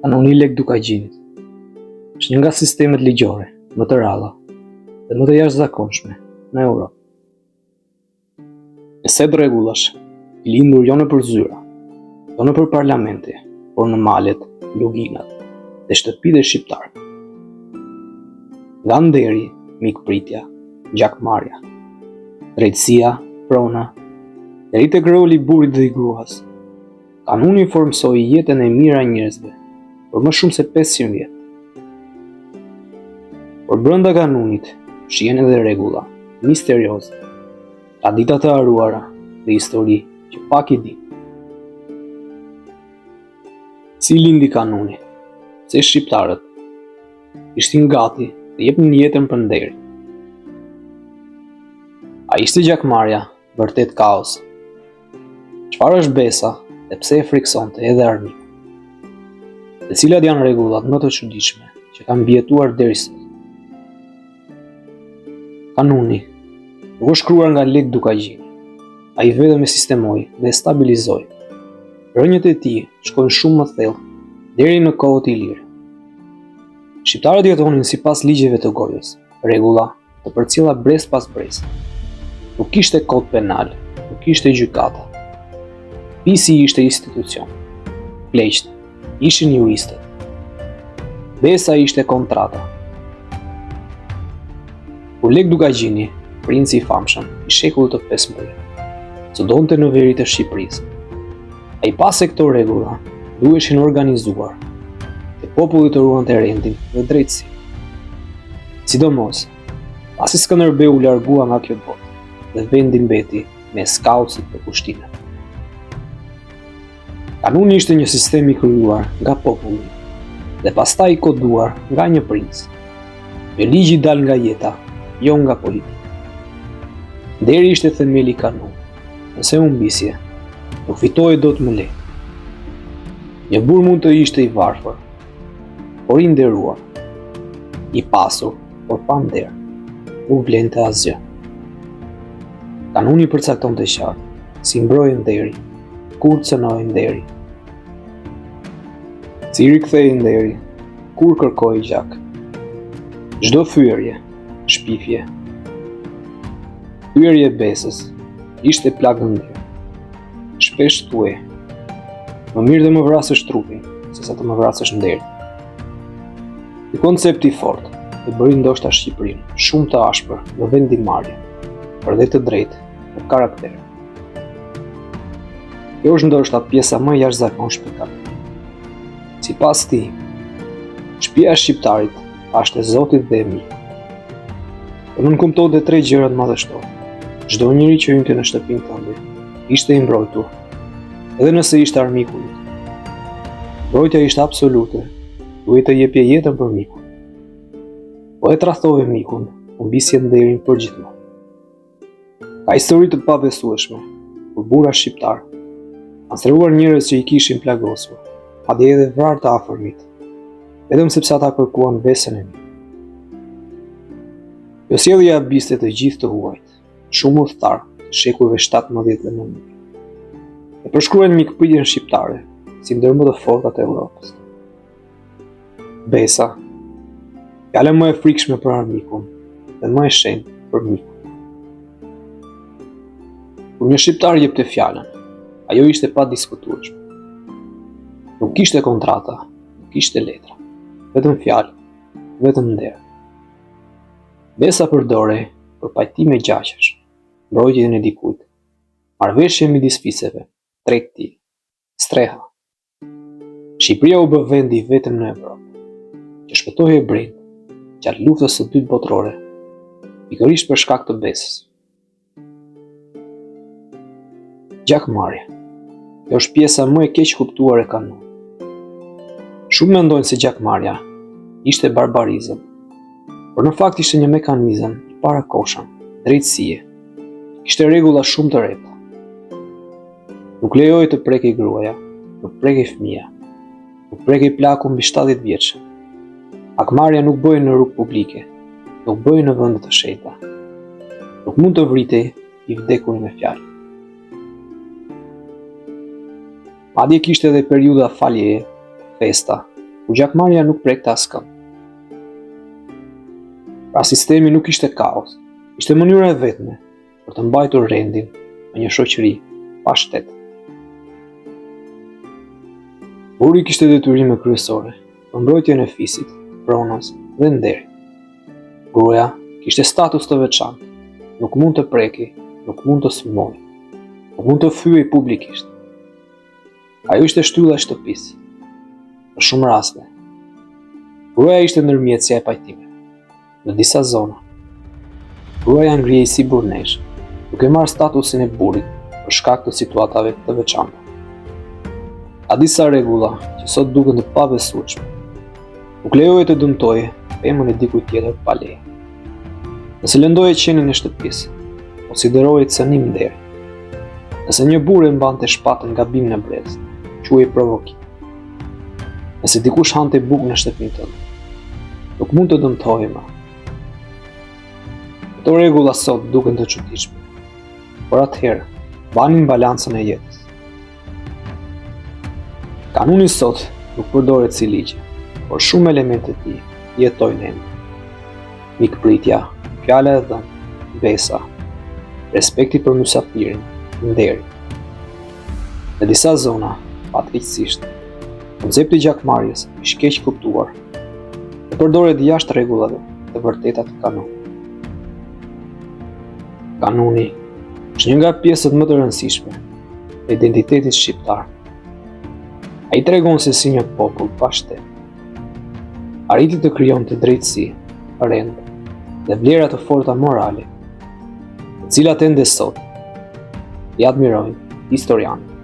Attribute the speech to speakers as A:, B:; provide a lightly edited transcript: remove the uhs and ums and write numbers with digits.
A: Kanuni i Lekë Dukagjinit është një nga sistemet ligjore më të rralla dhe më të jashtëzakonshme në Europë. Një set rregullash, i lindur jo nëpër zyra, jo nëpër parlamente, por në malet, luginat dhe shtëpitë e shqiptarëve. Nga nderi, mikpritja, gjakmarrja, drejtësia, prona, deri tek roli i burrit dhe i gruas, Kanuni formësoi jetën e mijëra njerëzve për më shumë se 500 vjet. Por brenda kanunit fshihen edhe rregulla misterioze, tradita të harruara dhe histori që pak i dinë. Si lindi kanuni? Pse shqiptarët ishin gati të jepnin jetën për nderin? A ishte gjakmarrja vërtet kaos? Çfarë është besa dhe pse e frikësonte edhe armikun? Dhe cilat janë rregullat më të çuditshme që kanë mbijetuar deri sot? Kanuni nuk është shkruar nga Lekë Dukagjini. Ai vetëm e sistemoi dhe e stabilizoi. Rrënjët e tij shkojnë shumë më thellë, deri në kohët ilire. Shqiptarët jetonin sipas ligjeve të gojës, rregulla të përcjella brez pas brezi. Nuk kishte kod penal, nuk kishte gjykata. Fisi ishte institucion. Pleqtë ishin juristët. Besa ishte kontrata. Kur Lekë Dukagjini, princi i famshëm i shekullit të 15, sundonte në veri të Shqipërisë, ai pa se këto rregulla duheshin organizuar që populli të ruante rendin dhe drejtësinë. Sidomos, pasi Skënderbeu u largua nga kjo botë dhe vendi mbeti mes kaosit dhe pushtimeve. Kanuni ishte një sistem i krijuar nga populli dhe pastaj i koduar nga një princ. Një ligj i dalë nga jeta, jo nga politika. Nderi ishte themeli i kanunit. Nëse humbisje, nuk fitohej dot më lehtë. Një burrë mund të ishte i varfër, por i nderuar, i pasur, por pa nder, nuk vlente asgjë. Kanuni përcaktonte qartë, si mbrohej nderi, kur cenohej nderi. Si rikthehej nderi, kur kërkohej gjak. Çdo fyerje, shpifje, thyerje e besës, ishte plagë në nder. Shpesh thuhej, më mirë të më vrasësh trupin, sesa të më vrasësh nderin. Ky koncept i fortë e bëri ndoshta Shqipërinë shumë të ashpër në vendimmarrje, por dhe të drejtë në karakter. Kjo është ndoshta pjesa më e jashtëzakonshme e kanunit. Sipas tij, shtëpia e shqiptarit është e Zotit dhe e mikut. Kjo nënkuptonte tre gjërat madhështore. Çdo njeri që hynte në shtëpinë tënde ishte i mbrojtur, edhe nëse ishte armiku yt. Mbrojtja ishte absolute, duhej të jepje jetën për mikun. Po e tradhtove mikun, humbisje nderin përgjithmonë. Ka histori të pabesueshme, kur burra shqiptarë kanë strehuar njerëz që i kishin plagosur, madje edhe vrarë të afërmit, vetëm sepse ata kërkuan besën e mikut. Kjo sjellje habiste të gjithë të huajt, shumë udhëtarë të shekujve 17 dhe 19. E përshkruajnë mikpritjen shqiptare si ndër më të fortat e Europës. Besa, fjala më e frikshme për armikun dhe më e shenjtë për mikun. Kur një shqiptar jepte fjalën, ajo ishte e padiskutueshme. Nuk kishte kontrata, nuk kishte letra, vetëm fjalë, vetëm nder. Besa përdorej për pajtime gjaqesh, mbrojtjen e dikujt, marrëveshje midis fiseve, tregti, streha. Shqipëria u bë vendi i vetëm në Evropë që shpëtoi hebrenjtë gjatë luftës së dytë botërore, pikërisht për shkak të besës. Gjakmarrja. Kjo është pjesa më e keqkuptuar e kanunit. Shumë mendojnë se gjakmarrja ishte barbarizëm, por në fakt ishte një mekanizëm i parakohshëm drejtësie. Kishte rregulla shumë të rrepta. Nuk lejohej të prekej gruaja, nuk prekej fëmija, nuk prekej plaku mbi 70 vjeç. Hakmarrja nuk bëhej në rrugë publike, nuk bëhej në vende të shenjta. Nuk mund të vritej i vdekuri me fjalë. Madje kishte edhe periudha faljeje, festa. ku gjakmarrja nuk prekte askënd. Pra sistemi nuk ishte kaos, ishte mënyra e vetme për të mbajtur rendin në një shoqëri pa shtet. Burri kishte detyrime kryesore për mbrojtjen e fisit, pronës dhe nderit. Gruaja kishte status të veçantë, nuk mund të prekej, nuk mund të sulmohej, nuk mund të fyhej publikisht. Ajo ishte shtylla e shtëpisë. Në shumë raste, gruaja ishte ndërmjetësja e pajtimeve. Në disa zona, gruaja ngrihej si burrneshë, duke marrë statusin e burrit për shkak të situatave të veçanta. Ka disa rregulla që sot duken të pabesueshme. Nuk lejohej të dëmtoje pemën e dikujt tjetër pa leje. Nëse lëndoje qenin e shtëpisë, konsiderohej cënim nderi. Nëse një burrë e mbante shpatën gabim në brez, quhej provokim. Nëse dikush hante bukë në shtëpinë tënde, nuk mund të dëmtohej më. Këto rregulla sot duken të çuditshme, por atëherë mbanin balancën e jetës. Kanuni sot nuk përdoret si ligj, por shumë elemente të tij jetojnë ende. Mikpritja, fjala e dhënë, besa, respekti për mysafirin, nderi. Në disa zona, fatkeqësisht, koncepti i gjakmarrjes është keqkuptuar dhe përdoret jashtë rregullave të vërteta të kanunit. Kanuni është një nga pjesët më të rëndësishme të identitetit shqiptar. Ai tregon se si një popull pa shtet arriti të krijonte drejtësi, rend dhe vlera të forta morale, të cilat ende sot i admirojnë historianët.